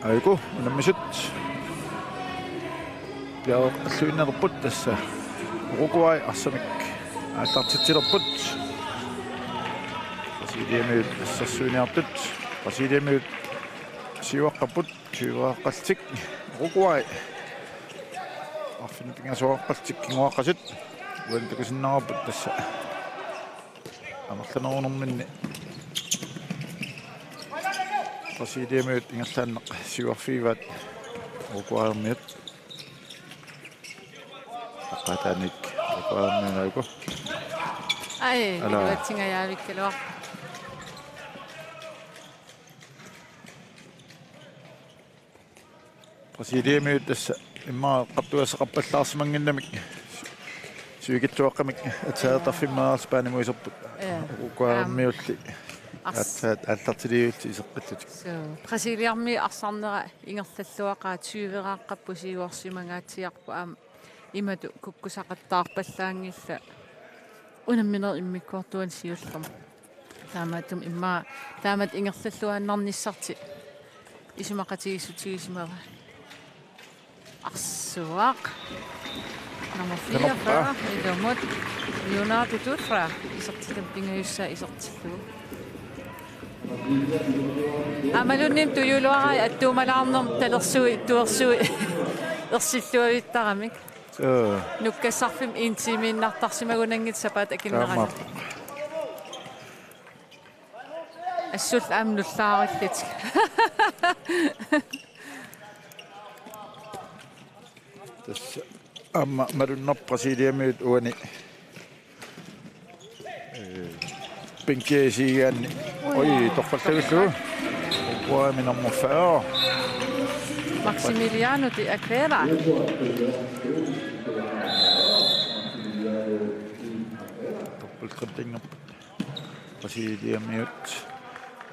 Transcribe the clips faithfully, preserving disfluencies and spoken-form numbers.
Ajuku unammisut piareerluinnarput, tassa Uruguay arsamik aallartitsilerput. Brasiliamiut assersuiniartut. Brasiliamiut siuaqqapput, tyveqartik. Uruguay arfineq pingasoqartik kinguaqqasut. Uani takusinnaavarput tassa amerlanerunerminni Brasiliamiut ingerlaannaq siuarfigivaat Uruguaymiut. Aqqataaniit Uruguaymiut ajuku. Ai, ala. Iluatsingajavikkaluaq. Brasiliamiut tassa immaqa eqqartugassaqarpallaarsimannginnamik sivikitsuaqqamik aatsaat, ja, eqqarfimmeerarsi paanimuiserput. Ja. Uruguaymiulli. Ars-, aatsaat aallartiliullutik iseqqillutik. So, Brasiliamiut arsarnera ingerlalluaqaat tyveqaqqapput siuarsimangaatsiarput aamma imatut kukkusaqattaarpallaanngillat unamminerup immikkoortuani siullermi. Taamaattumik immaqa taamatut ingerlalluaannarnissartik isumaqatigiissutigisimavaat. Arsuaq. Nummer fireogfyrre. Nummer fyrre. Ilumut. Leonardo Dutra. Isertitami pingajussaa isertillugu. Aammaluunniit tujuuluarai attuumalaarnermut talersui, tuersui ersilluavittaramik. Joo. Nukkassarfimmi en timiinnartarsimagunanngitsoq sapaatip akunnerani. Taamaappoq. Assullu aamma nullaarillutik. Tassa aamma malunnarpoq Brasiliamiut uani. Ee, bænkiat isigigaanni. Oj, torfallagullu. Uruguaymi nummer fyrre. Maximiliano de Aguilera. Dobbeltdriblingerput Brasiliamiut.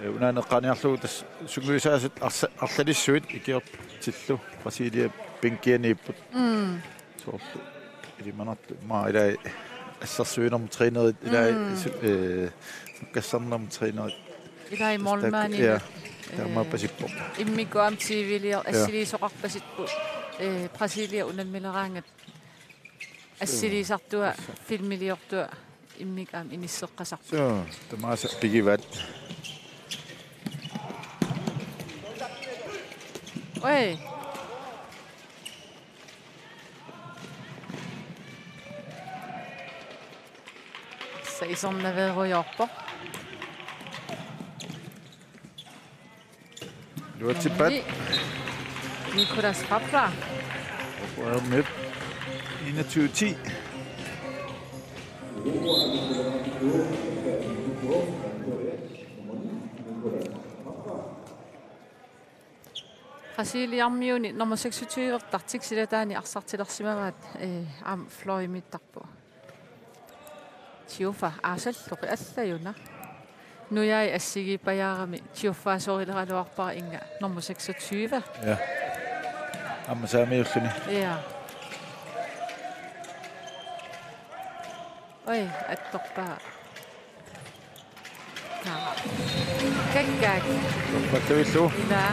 Ee, unaana eqqaaniarlugu tassa sungiusaasut arsa-, arlalissuit ikiortillu Brasilia bænkianiipput. Mm. Soorlu ilimanartut, immaqa ilai assersuinermut trænerit, ilai, mm, su-, ee, nukkassarnermut trænerit. Ilai målmandinut. Ja, ee, taamaappasippoq. Immikkut aamma T V-lior-, ja, assiliisoqarpasipput, ee, Brasilia unammileraangat assiliisartua, filmiliortua immikkut aamma inisseqqasarput. Joo, tamaasa pigivaat. Oj. Tassa isernaveerujoorpoq. Iluatsippaat. Nummeri Nicolas Rappler. Uruguaymiut enogtyve ti. Brasiliamiuni nummer seksogtyve-rtartik silataani arsartilersimavaat, ee, aamma fløjimittarpoq. Tiofa aasalluqi allajuna. Nujai assigiippajaarami Tiofa sorileraluarpara inga nummer seksogtyve. Ja. Aamma saamiulluni. Ja. Oj, attorpaa. Kakkaak. Torfalluillu. Ila.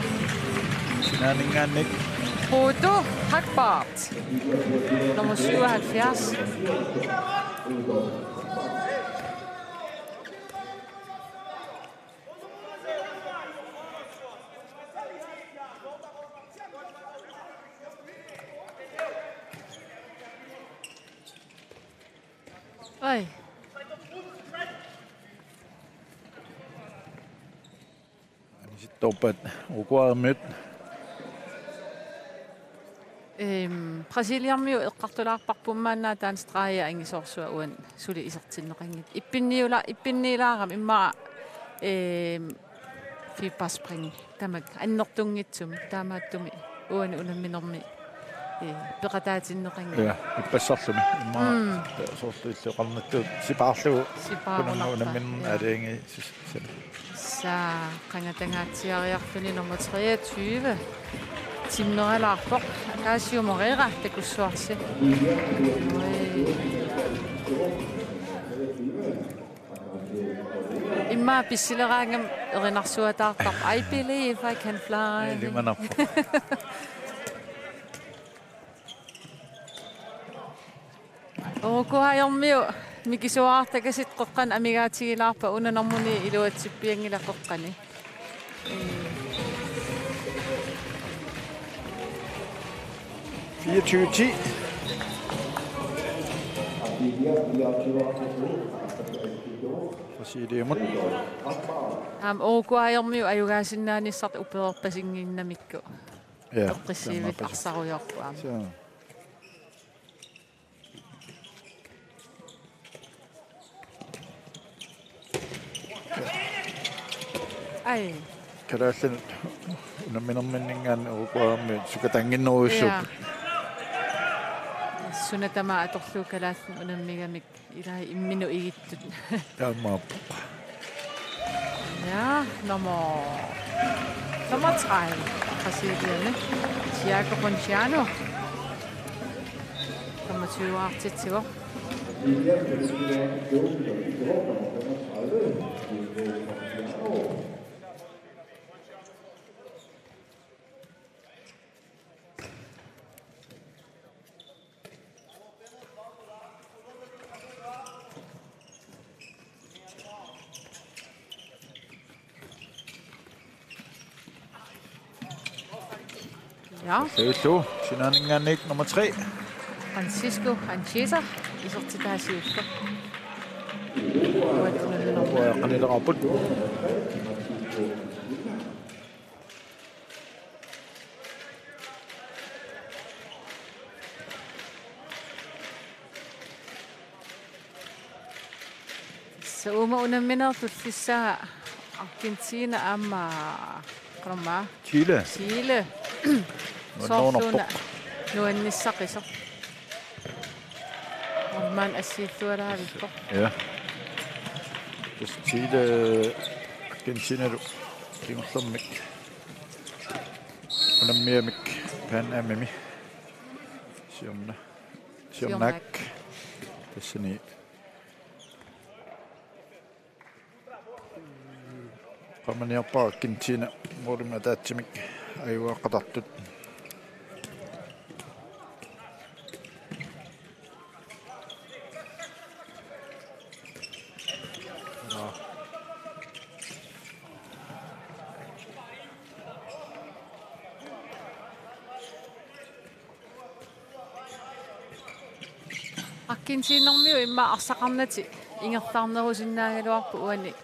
Sinaaninngaanniit. Bodo Hagbart. Nummer syvoghalvfjerds. Oj. Anisittoorpaat Uruguaymiut. Ehm, Brasiliamiut eqqartulaarparput maanna taanna stregi angisoorsua uani suli isertinneqanngitsoq. Ippinniula-, ippinniilaarami immaqa, ehm, Fiberspring tamakku annertunngitsumik taamaattumik uani unamminermi, ee, peqataatinneqanngilaq. Ja, ippassarluni. Immaqa, mm, soorlu illoqarnittut sipaarlugu. Sipaarunarpaa. Kunannga unamminermi, ja, aalajangiissusaa. Tassa qangatangaatsiariarluni nummer treogtyve. Timmeralaarpoq. Akaasio Moreira takussuarsi. Oj. Maa pissileraangam erinarsuataartarpoq. I believe I can fly. Ilimanarpoq. Uruguayermiu mikisuartagasit qeqqani amigaatigilaarpaa, una normuni iluatsippianngilaq qeqqani. Fireogtyve ti. Brasiliamut. Aam, Uruguayermiu ajugaasinnaanissartik upererpasinnginnamikku. Ja, eqqissiivit taamaappassuk. Arsarujoorput aamma. Suu. Ai. Kalaallinut unamminerminninngaanniit Uruguaymi sukatannginnerujussuupput. Ja. Suna tamaat atorlugu kalaallinut unammigamik ilai imminut igittut. Taamaappoq. Ja, nummer, nummer tredive, Brasiliami. Thiago Ponciano. Femogtyve-artitsigu. Ja. Seilu, sinaaninngaanniit nummer tre. Francisco Anchieta, isertitaa siulleq. Uatunullu. Uaqqanilerarput. Tassa uuma unammineq tullissaa Argentina aamma, qanormaa? Chile. Chile. Nuannerpoq. Soorluuna nuannissaqisoq. Ormaan assiillualaavippoq. Ja. Tassa Chile Argentinalu kingullermik unammigamik Pan Amimi. Siorna. Siornaak. Siornaak. Tassani qamaniarpara Argentina målimik ataatsimik ajugaaqatartut. Argentinermiut immaqa arsaqarnatik ingerlaarnerusinnaagaluarput uani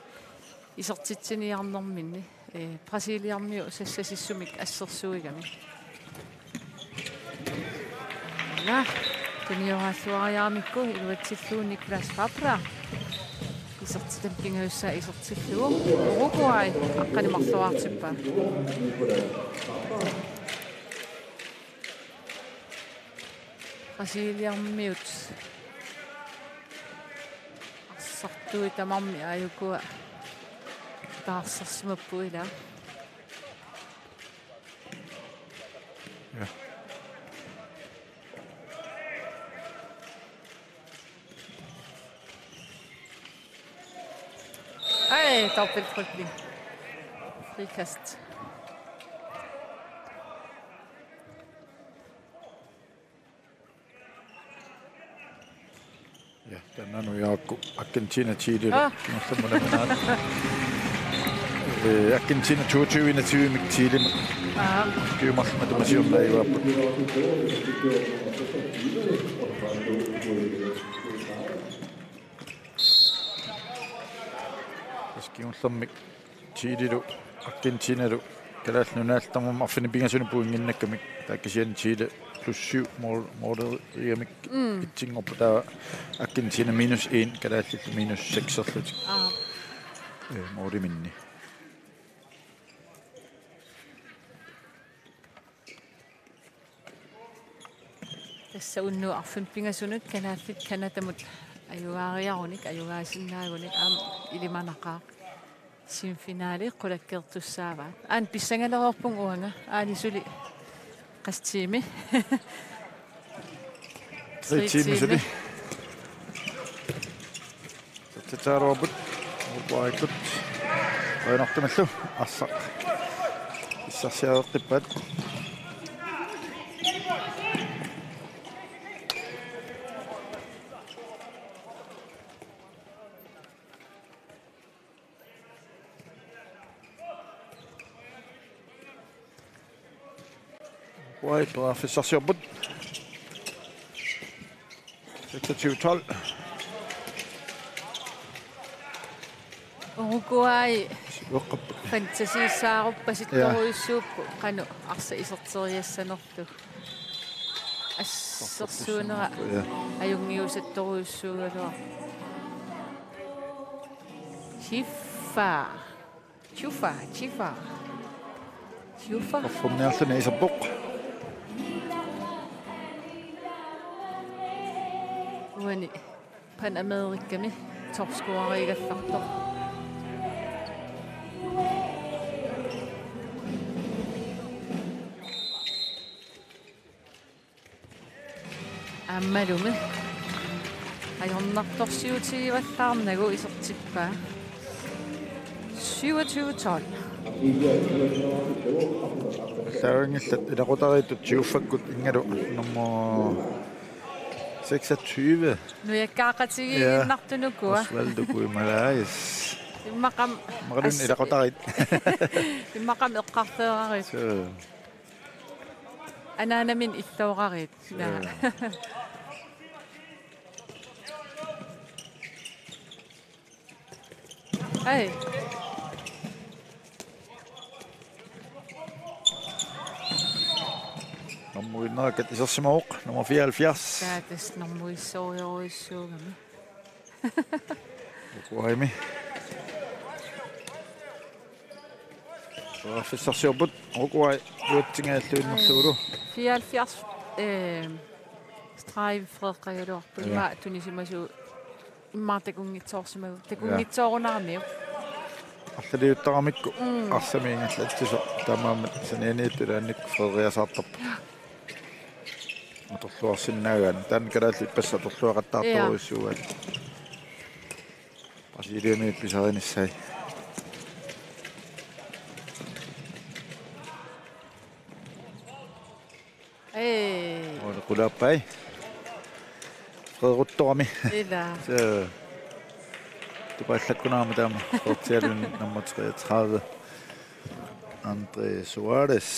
isertitsiniarnerminni. Ee, Brasiliarmiut sassasissumik assersuigami. Ila, tunioraassuariaramikku iluatsillugu Nicolas Fabra. Isertitami pingajussaa isertillugu. Uruguay aqqaneq-marluartippaa. Brasiliarmiut arsartuit tamarmik aajukua taarsersimapput ila. Ja. Ej, dobbeltdribling. Frikast. Ja, taanna nujaakku Argentina Chile. Ah. Kingullermik unamminerat. Ee, Argentina toogtyve enogtyve-mik Chilemut. Ah. Kiumarlu matuma siorna ajugaappat. Tassa kingullermik Chilelu, Argentinalu, Kalaallit Nunaat tamarmik arfineq pingasunut pointinnakkamik, taava kisianni Chile plus syv mål-, målerigamik. Mm. Etsinngorpoq, taava Argentina minus en, kalaallillu minus sekserlutik. Aa. Ee, måliminni. Tassa unnuup arfineq pingasunut kalaallit Canadamut ajugaariarunik, ajugaasinnaagunik aamma ilimanaqaaq. Semifinali qulakkeertussaavaat. Aana pissangalereerpunga uanga. Aana suli qassit tiimi? Tre tiimi suli. Tatsataaruaput. Uruguaykkut. Qujanartumillu arsaq pissarsiareqqippaat. Uruguay periarfissarsiorput. Seksogtyve tolv. Uruguay. Ueqqapput. Fantasiissaaruppasittorujussuupput, ja, qanoq arsaq iserteriassanerlugu. Assersuunera, ja, ajunngiusattorujussuugaluarpoq. Chiffa. Chufa, Chifa. Chufa. Orfumniarluni iserpoq. Uani Panamerikami topscoreerigallartoq. Aammalumi ajornartorsiutigivallaarnagu isertippaa. Syvogtyve tolv. Allaanngillat ilaqutariittut Chiufakkut ingalu nummer seksogtyve. Nujakkaaqatigiinnartunukua. Ja. Osvaldo Guimarães. Immaqam. Immaqaluunniit as-, ilaqutariit. Immaqam eqqarteerariit. Suu. Anaanaminnut illoorariit. Ja. Hej. Normuinnarakkat isersimavoq, nummer fireoghalvfjerds. Ja, tassa normuissorujussuugami. Uruguaymi. Periarfissarsiorput Uruguay uatsinngilluinnarlugulu. Fireoghalvfjerds, øh, streg freeqqagaluarpoq. Ja. Immaqa tunisimasut immaqa takunngitsoorsimaguit. Ja. Takunngitsoorunaramiuk. Arlaliuttaramikku. Mm. Arsaq ingerlatsisoq taamaammat sanianiittut ilaannikkut freeriasaartarput. Atorluarsinnaagaanni. Taanna kalaallit ippassaq atorluaqattaartorujussuugaat. Ja. Brasiliami pisarinissaat. Ee. Ole qulaappai. Freeruttorami. Ila. Suu. Tupaallakkunarami taama. Fortialun nummer treogtredive. Andre Suarez.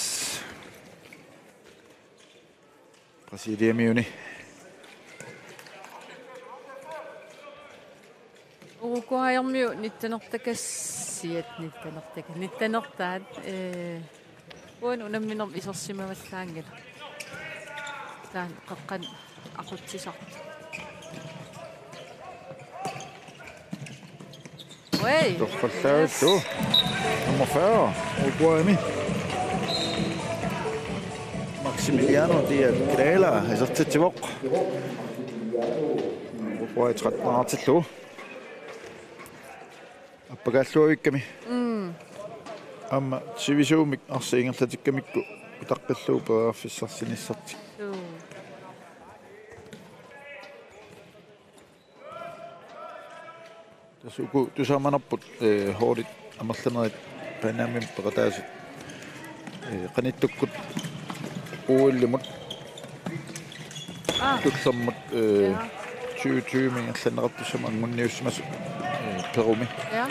Brasiliamiuni. Uruguayermiut nittenertakassiat, nittenertaka-, nittenertaat, ee, uani unamminermi isersimavallaanngilaq. Taanna qeqqanut aqutsisartoq. Oi. Torfallaagattu. Yes. Nummer fyrre. Uruguaymi. Maximiliano Diaz Grela isertitsivoq. Uruguay tretten-ertillugu. Appakaalluavikkami. Mm. Aamma sivisuumik arsaq ingerlatikkamikku utaqqillugu periarfissarsinissartik. Suu. Tassa uku tusaamanerput, eh, holdit amerlanerit Pan Amimut peqataasut, eh, qanittukkut O L-imut. Aa. Tullermut, eh, ja, tyve tyve-mi ingerlanneqartussamut anguniussimasut, eh, Perumi. Ja.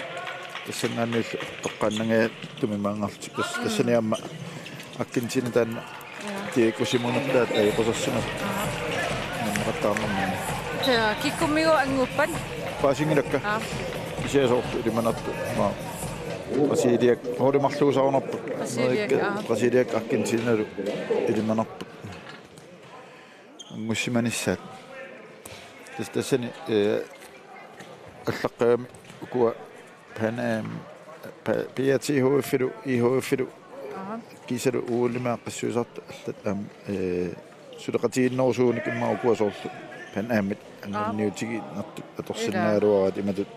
Tassanngaanniillu toqqaannangajattumi maanngarlutik. Tas-, mm, tassani aamma Argentina taanna. Ja. Diego Simonetta ajoqusarsimasut. Aha. Nammineqattaarnermini. Tassa kikkummigooq annguppat? Paasinngilakka. Aa. Kisianni soorlu ilimanartut. Maa. Brasiliak, holdit marluusarunarput. Brasiliak, Amerika, aa, Brasiliak Argentinalu ilimanarput. Angussimanissaat. Tassa tassani, eh, allaqqagami ukua Pan Am, pa-, P A T H F-ilu, I H F-ilu, aha, kiisalu O L-imi aaqqissuisartut allat aamma, eh, suleqatigiinnerusuunik immaqa ukua soorlu Pan Amit, aa, anguniutigiinnartut atorsinnaagaluaraat imatut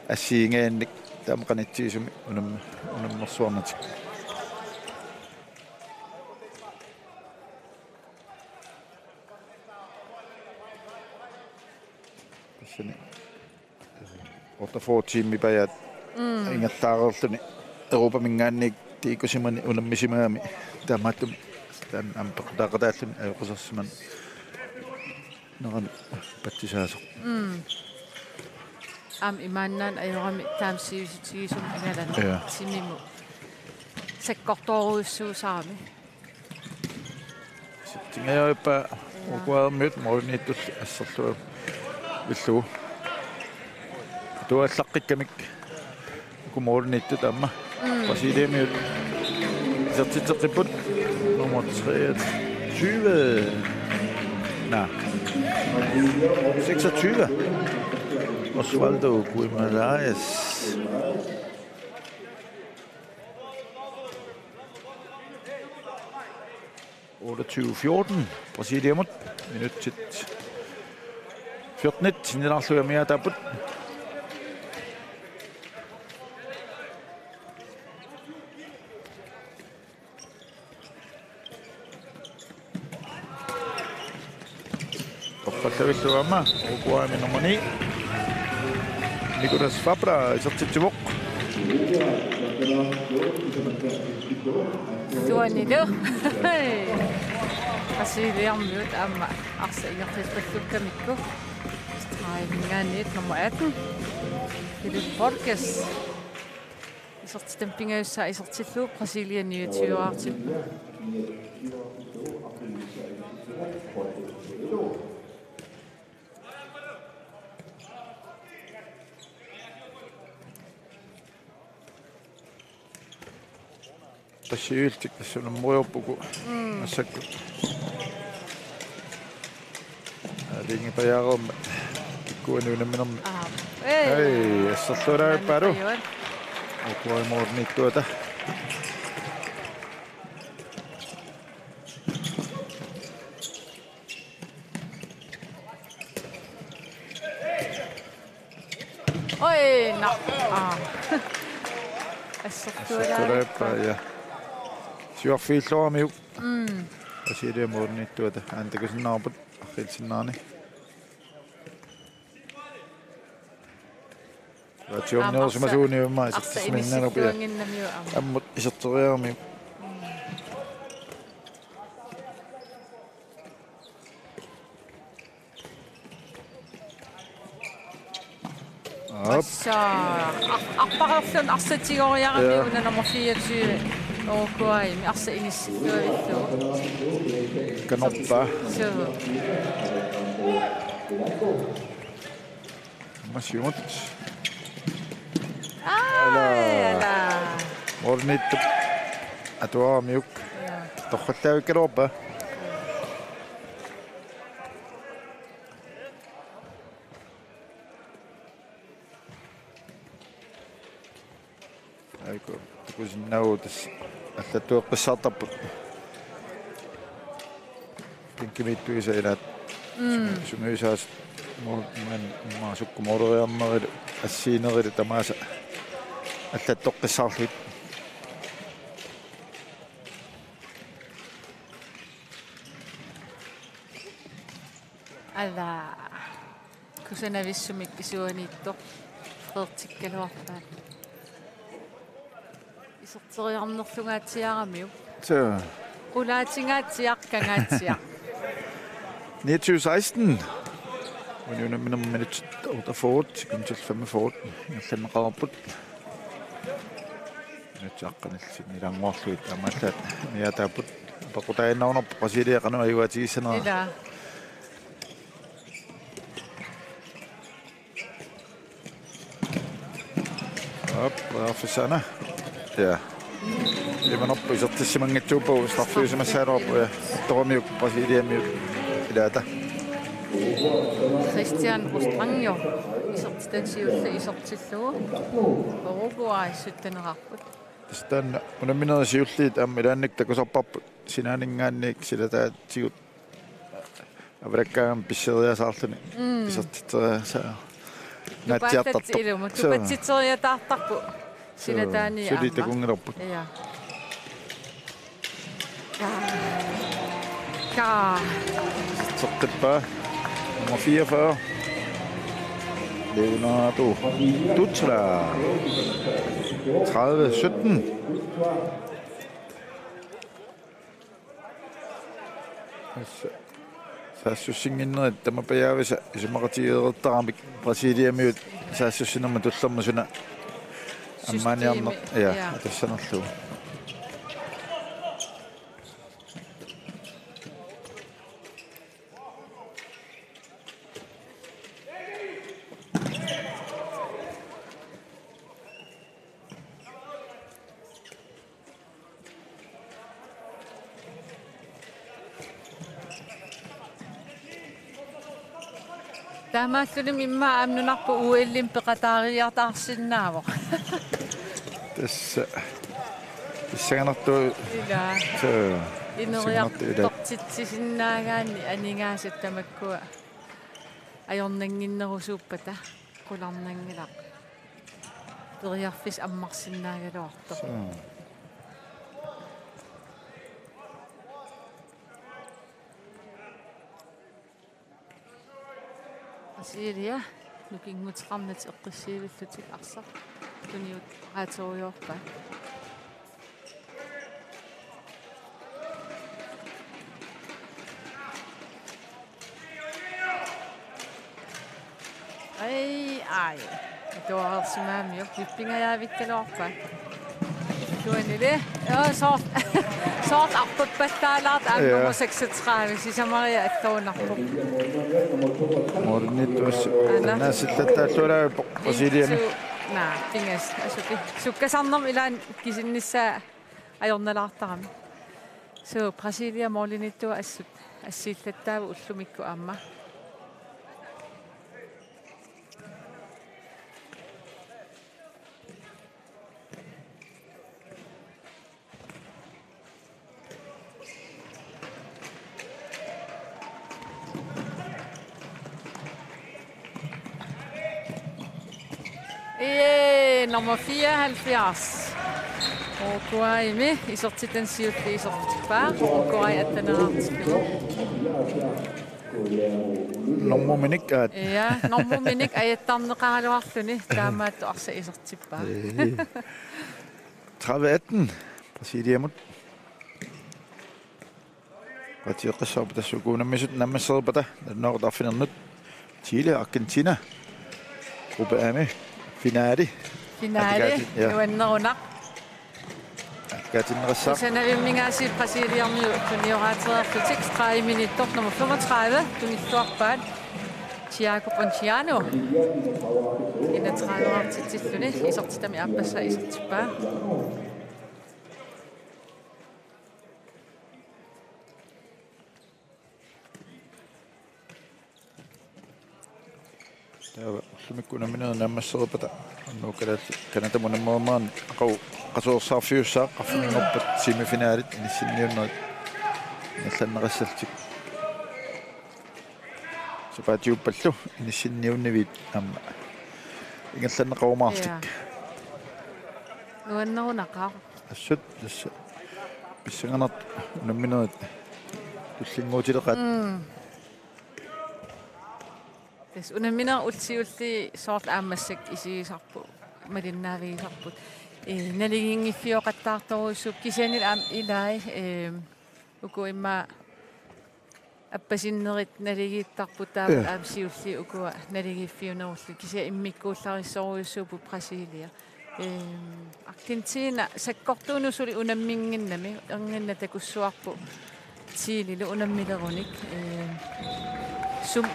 assigiinngiinnik taama qanitsigisumik unam-, unammersuarnatik. Tassani. Otteogfyrre tiimipajaat ingerlaareerluni Europaminngaanniit tiikusimani unammisimagami taamaattumik taanna aamma peqqutaaqataalluni ajoqusersimanerani patsisaasoq. Aamma imaannaanngilaq ajorami taama sivisutigisumik angalani. Ja. Timimut sakkortoorujussuusarami. Sittingajappa ukuarmiut målimiittut asserlugu villugu. Tuallaqqikkamik uku målimiittut aamma. Brasiliamiut isertitseqqipput nummer treogtyve. Nej. Seksogtyve. Osvaldo Guimaraes. Otteogtyve fjorten. Brasiliamut. Minutsit fjorten sinnilaarlugit amigaataapput. Toqqallavillugu aamma Uruguaymi nummer ni. Nicolas Fabra isertitsivoq. Tuanilu. Brasiliamiut aamma arsaq ingerlappallukkamikku. Streg-iminngaanniit nummer atten. Filipe Borges. Isertitami pingajussaa isertillugu Brasiliami niogtyve-raartippoq. Tassa siulleq tassa unammerujoorput uku. Massakkut. Aalajangiipajaareermat kikkuuani unamminermi. Aa. Ei. Ei, asserluarpaalu. Uruguay målimiittuata. Oj, nå. Aa. Asserluarpaa, ja. Siorfiilluarmiuk. Mm. Brasiliami målimiittuata. Aana takusinnaavarput. Arriilsinnaani. Aamma arsa-, arsa inissilluannginnamiuk aamma. Ammut iserteriaramiuk. Op. Tassa ar-, arpaqarluni arsaq tigoriaramiuk. Ja. Una nummer fireogtyve. Uruguaymi arsaq inissilluavillugu. Kanorpa. Suu. Aamma siumut. Ai, ala. Ala. Målimiittup atuaramiuk. Ja. Torrallaavikkaluarpaa. Aiko, takusinnaavugut tassa allattueqqissaartarput. Bænkimiittuisa ilaat. Mm. Sumi-, sumiusaasut mo-, man-, maasukku måleriarnerilu assiinerilu tamaasa allattoqqissaarlugit. Ala. Kusanavissumik isuaniittoq. Freertikkaluarpaat. Iserteriarnerlungaatsiaramiuk. Suu. Qulaatingaatsiaq, kangaatsiaq. Niogtyve seksten. Uani unamminermi minutsit otteogfyrre, sekundit femogfyrre. Ingerlanneqarput. Minutsit aqqanillit sinnilaannguarlugit aamma allaat amigaataapput. Apeqqutaaginnarunarpoq Brasilia qanoq ajugaatigissaneraa. Ilaa. Op, periarfissaana. Ja. Imanorpoq isertissimanngitsuuppagu, straffiusimassagaluarpoq, ja. Toramiuk Brasiliamiut ilaata. Cristian Rostranjo. Isertitani siulleq isertillugu. Uruguay sytteneqarput. Tassa taanna unamminerit siulliit aamma ilaannikkut takusarparput, sinaaninngaanniit silataatigut avalakkaangama pisseriasaarluni. Mm. Isertitseriasaa-, naatsiartartoq. Tupaallatit ilumut. Suu. Tupatsitseriataartarput. Suu. Silataani suli aamma takunngilarput. Ja. Ka. Ka. Iserteqqippaa. Nummer fireogfyrre. Leonardo Dutra. Tredive sytten. Saassussinnginnerit tamapajaavisa isumaqatigeereertaramik Brasiliamiut saassussinermut tullermut suna ammaaniarneq, ja, ja, atassanerlugu. Taamaallunimi immaqa aamma nunarput U L-imi peqataariartaarsinnaavoq. Tassa pissanganartoq. Ilaa. Suu. Ineriartortitsisinnaagaanni aningaasat tamakkua ajornannginnerusuuppata qularnanngilaq. Periarfissaq ammarsinnaagaluartoq. Suu. Brasilia nukinguteqarnatik eqqissiivillutik arsaq tunioraaterujoorpaat. Ai, ai. Atuarsimaamiuk, vippingajaavikkaluarpaat. Tuanili. Joo, soorlu, soorlu arpappallaalaartoq aamma, ja, nummer seksogtredive, sisamariaq alluunarpoq. Målimiittuusoq. Aana. Annaasillattaalluarpoq Brasiliami. Pingasu-, naa, pingas-, asuki. Sukkasarnermut ilaanni kisinnissaa ajornalaartarami. Suu, Brasilia målimiittuusoq assut assiillattaavoq ullumikkut aamma. Ee, nummer fireoghalvfjerds. Uruguaymi isertitani siulleq isertippaa. Uruguay attaneraartillugu. Normuminik aat. Ja, normuminik ajattarneqaraluarluni taamaattoq arsaq isertippaa. Ee. Tredive atten Brasiliamut. Qatigeqqissaarput tassa uku unammisut naammassereerpata nalunaaqutaq arfinernut. Chile, Argentina. Gruppe A-mi finale. Finale. Atikaatin, ja. Nuannerunaq. Atikaatinneqassaaq. Sanavimmik aasiit Brasiliamiut tunioraatereerlutik, streg-iminittoq nummer femogtredive tunilluarpaat. Thiago Ponciano. Enogtredive-rtitsilluni isertitami aappassaa isertippaa. Taava ullumikkut unamminerit naammassereerpata unnugu kalaallit Canadamut unammereerneranni aqagu qasuersaarfiussaaq arfininngorpat semifinalit inissinniunnerit ingerlanneqassallutik. Sapaatiuppallu inissinniunniviit aamma ingerlanneqarumaarlutik. Ja. Nuannerunaqaaq. Assut, tassa. Pissanganartoq unamminerit tullinnguutileqaat. Mm. Tassa unamminerit ullut siulliit soorlu aamma massakkut isigisarput, malinnaavigisarput. Ee, naligiinngiffioqattaartorujussuupput kisianni aamma ilai, ee, uku immaqa appasinnerit naligiittarput taava, ja, aamma siulliit ukua naligiiffiunerullutik kisianni immikkuullarissorujussuupput Brasilia. Ehm, Argentina sakkortuunut suli unamminnginnami, erniinnaq takussuarput Chilelu unammilerunik. Ehm, sum-,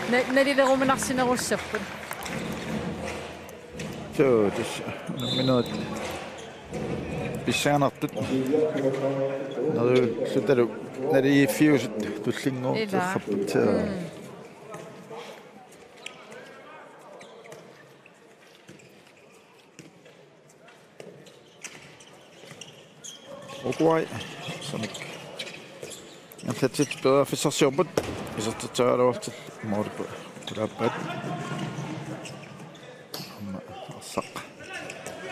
na-, nalileruminarsinerussapput. Suu, tassa unamminerit pissanganartut. Neriullutalu naligiiffiusut tullinnguutissarput. Ilaa. Mm. Uruguay, samik. Ingerlatsipput periarfissarsiorput, isertitseriaraluarlutik målip qulaappaat. Aamma arsaq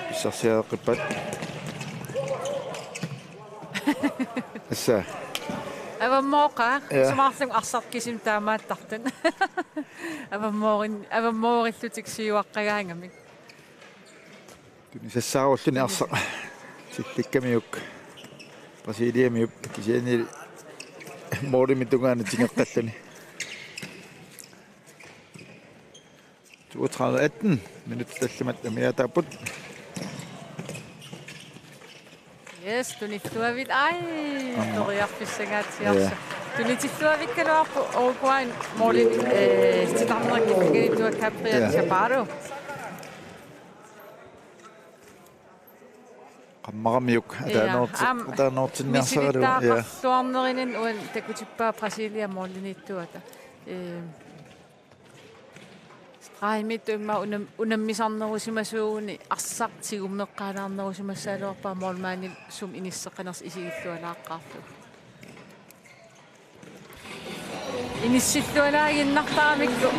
pissarsiareqqippaat. Tassa. Avammooqaaq, ja, sumaarlunga arsaq kisimi taamaattartut. Avammoorin-, avammoorillutik siuaqqagaangamik. Tunisiassaarulluni arsaq. Tillikkamiuk. Brasiliamiup kisianni målimit tungaanut tigeqqalluni. Toogtredive atten. Minutsit tallimat amiaataapput. Yes, tunilluavit. Ai, aamma. Toriarfissangaatsiarsi. Ja. Tunitilluavikkaluarpoq Uruguayn målin, eh, titarneq killingani Gabriel, ja, Chaparro. Qammaramiuk, ja, ataanoorti-, aamma, ataanoortinniarsaralugu, ja, misilittagaqarluarnerani uani takutippaa Brasilia måliniittuata. Eh, Stregimiittut immaqa unam-, unammisarnerusimasuuguni arsaq tigummeqqaalaarnerusimassagaluarpara målmandip sumi inisseqqanersoq isigillualaaqqaarlugu. Inissillualaaginnartaramikku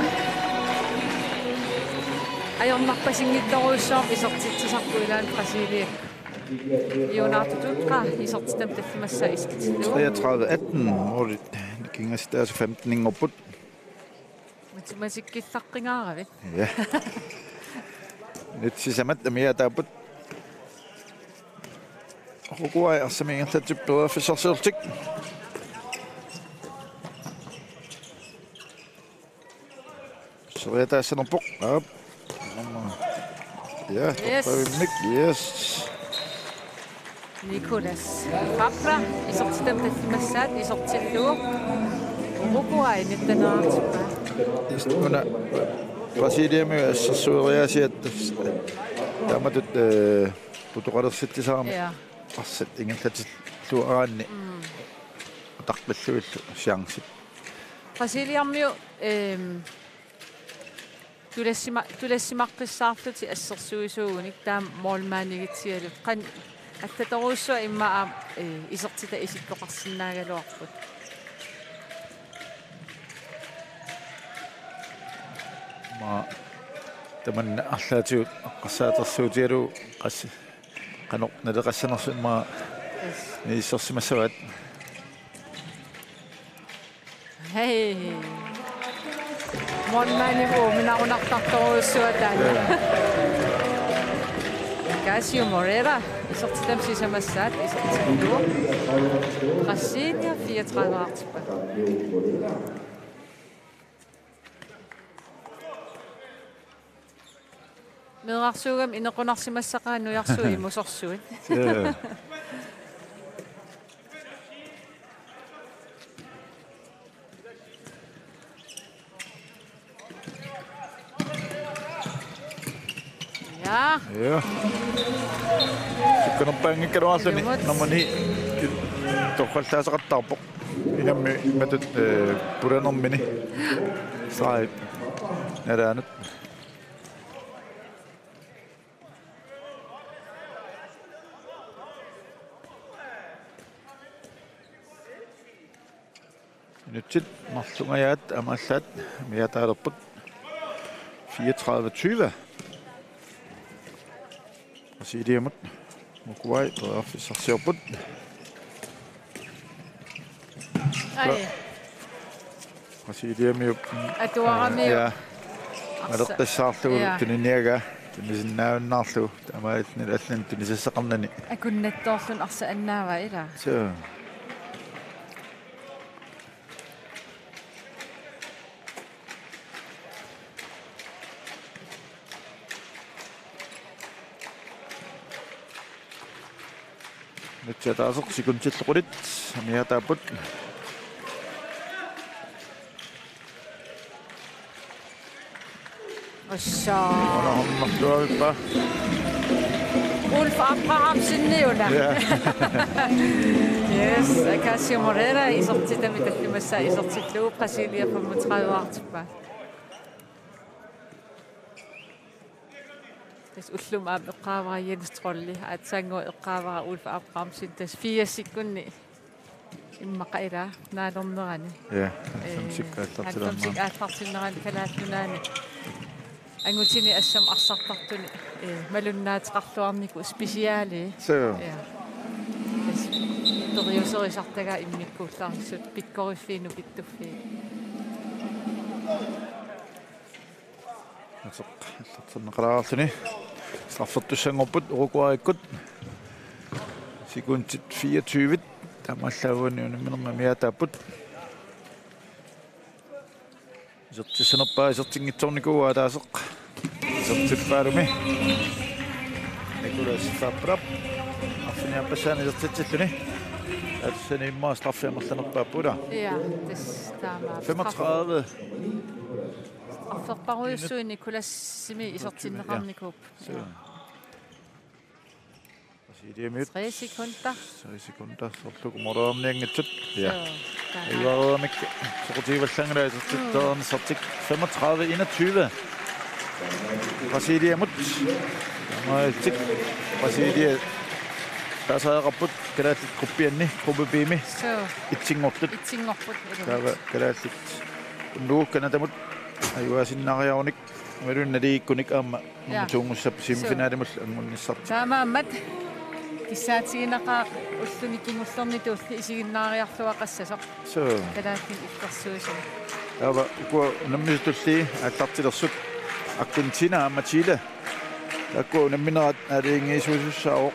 ajornarpasinngitsorujussuarmik isertitsisarput ilaanni Brasiliakkut. Leonardo Dutra isertitami tallimassaa isertillugu. Treogtredive atten, målit nikingassutaasut femteninngorput. Matematikkillaqqingaaravit. Ja. Minutsit sisamat amiaataapput. Uruguay arsamik ingerlatsippoq periarfissarsiorlutik. Soriataassanerpoq. Aap. Ja, yes. Toqqavimmik. Yes. Nicolas Fabra, isertitami tallimassaat isertillugu. Uruguay nitten-erartippaa. Just una Brasiliami assersueriaasiat taamatut, eh, putoqalersitsisarami. Ja. Arsaq ingerlatilluaraanni. Mm. Utaqqillugillu chancit. Brasiliamiut, ehm, tulassima-, tulassimaqqissaarlutik assersuisuugunik taama målmandigitsigalugit. Qanoq allatorujussuaq immaqa aamma, eh, isertitat isikkoqarsinnaagaluarput. Aamma tamanna arlaatigut eqqarsaatersuutigalugu qas-, qanoq naleqassanersoq immaqa, yes, niissorsimassavaat. Hej. Målmandip uuminarunartartorujussuaq taanna. Ja. Acacio Moreira, isertitami sisamassaat, isertillugu. Brasilia fireogtredive-artippaa. Meerarsuugami inequnarsimassaqaat nujarsuit imusorsuit. Ja. Ja. Ja. Sukkanerpaanngikkaluarluni. Ilumut. Nummer ni torrallaasaqattaarpoq. Ingammik matut, eh, pulanermini. Streg. Nalaanut. Minutsit marlungajaat aamma allaat amiaataalerput. Fireogtredive tyve. Brasiliamut Uruguay periarfissarsiorput. Ai. Brasiliamiup. Atuaramiuk. Ja. Arsa. Maleqqissaarlugu, ja, tuniniagaa, tunisinnaajunnaarlugu, taamaalilluni allanut tunisassaqarnani. Akunnattoorluni arsaq annaavaa ilaa. Suu. Minutsit ataaseq sekundillu qulit amiaataapput. Assa. Una hommartuavippa. Ulf Abrahamsen, una. Ja. Yes, Acacio Moreira, isertitami tallimassaat isertillugu, Brasilia femogtredive-artippaa. Tassa ullumi aamma eqqaavara Jens Trolle, aatsaannguaq eqqaavara Ulf Abrahamsen, tassa firs sekundi immaqa ilaa naalernerani. Ja, halvfemsik, eh, aallartilernerani. Halvfemsik aallartinnerani Kalaallit Nunaanni angutini assammik arsartartuni, eh, malunnaateqarluarnikoq speciali. Suu. Ja. Tassa. Periuserisartagaa immikkuullarissut pikkoriffiit nukittuffii. Ateq allatserneqalaarluni. Straffertussanngorput Uruguayikkut. Sekundit fireogtyve. Taamaallaat uani unamminermi amigaataapput. Isertissanerpaa isertinngitsoornikuuaa ataaseq. Isertippaalumi. Nicolas Fabrap. Arfiniappassaani isertitsilluni. Atsani immaqa straffi amerlanerpaapput, ilaa? Ja, tassa taama. Femogtredive. Strafferparujussuit Nicolasimi isertinneqarnikuupput. Suu. Brasiliamiut. Tre sekunder. Tre sekunder. Soorlu kumoraarnianngitsut. Ja. Suu, taanna. Ivaruamik soqutigivallaanngilaq isertitseqarnissartik. Femogtredive enogtyve. Brasiliamut. Taamaalillutik Brasilia taasariaqarput kalaallit gruppianni, gruppe B-mi. Suu. Etsinngortut. Etsinngorput, ilumut. Taava kalaallit unnugu Canadamut ajugaasinnaareerunik imaluunniit naligiikkunik aamma Ja. Nummertuunngussappat semifinalimut anngunnissartik. Taamaammat kissaatiginaqaaq ulluni kingullerni tulliani isiginnaariarluaqassasoq. Suu. Kalaallit illersuisut. Taava ukua unammisut tulliit aallartilersut Argentina aamma Chile. Taakku unamminerat aalajangiisuusussaavoq.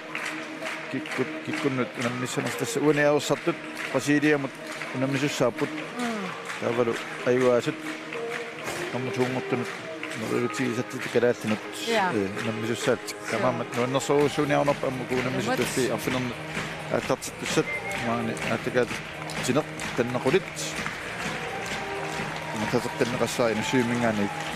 Kikkut, kikkunnut unammissanersut, tassa uani ajorsartut Brasiliamut unammisussaapput. Mm. Taavalu ajugaasut aamma tuunngortunut neriuutigisatsitut kalaallinut. Ja. Eh, unammisussaatsit. Suu. Taamaammat nuannersorujussuuniarunarpoq aamma uku unammisut Ilumut. Tulliit arfineq-marlunut aallartittussat maani aallakaatitsineq tannequlit. Imatut qinneqassaaq Inussivimminngaanniit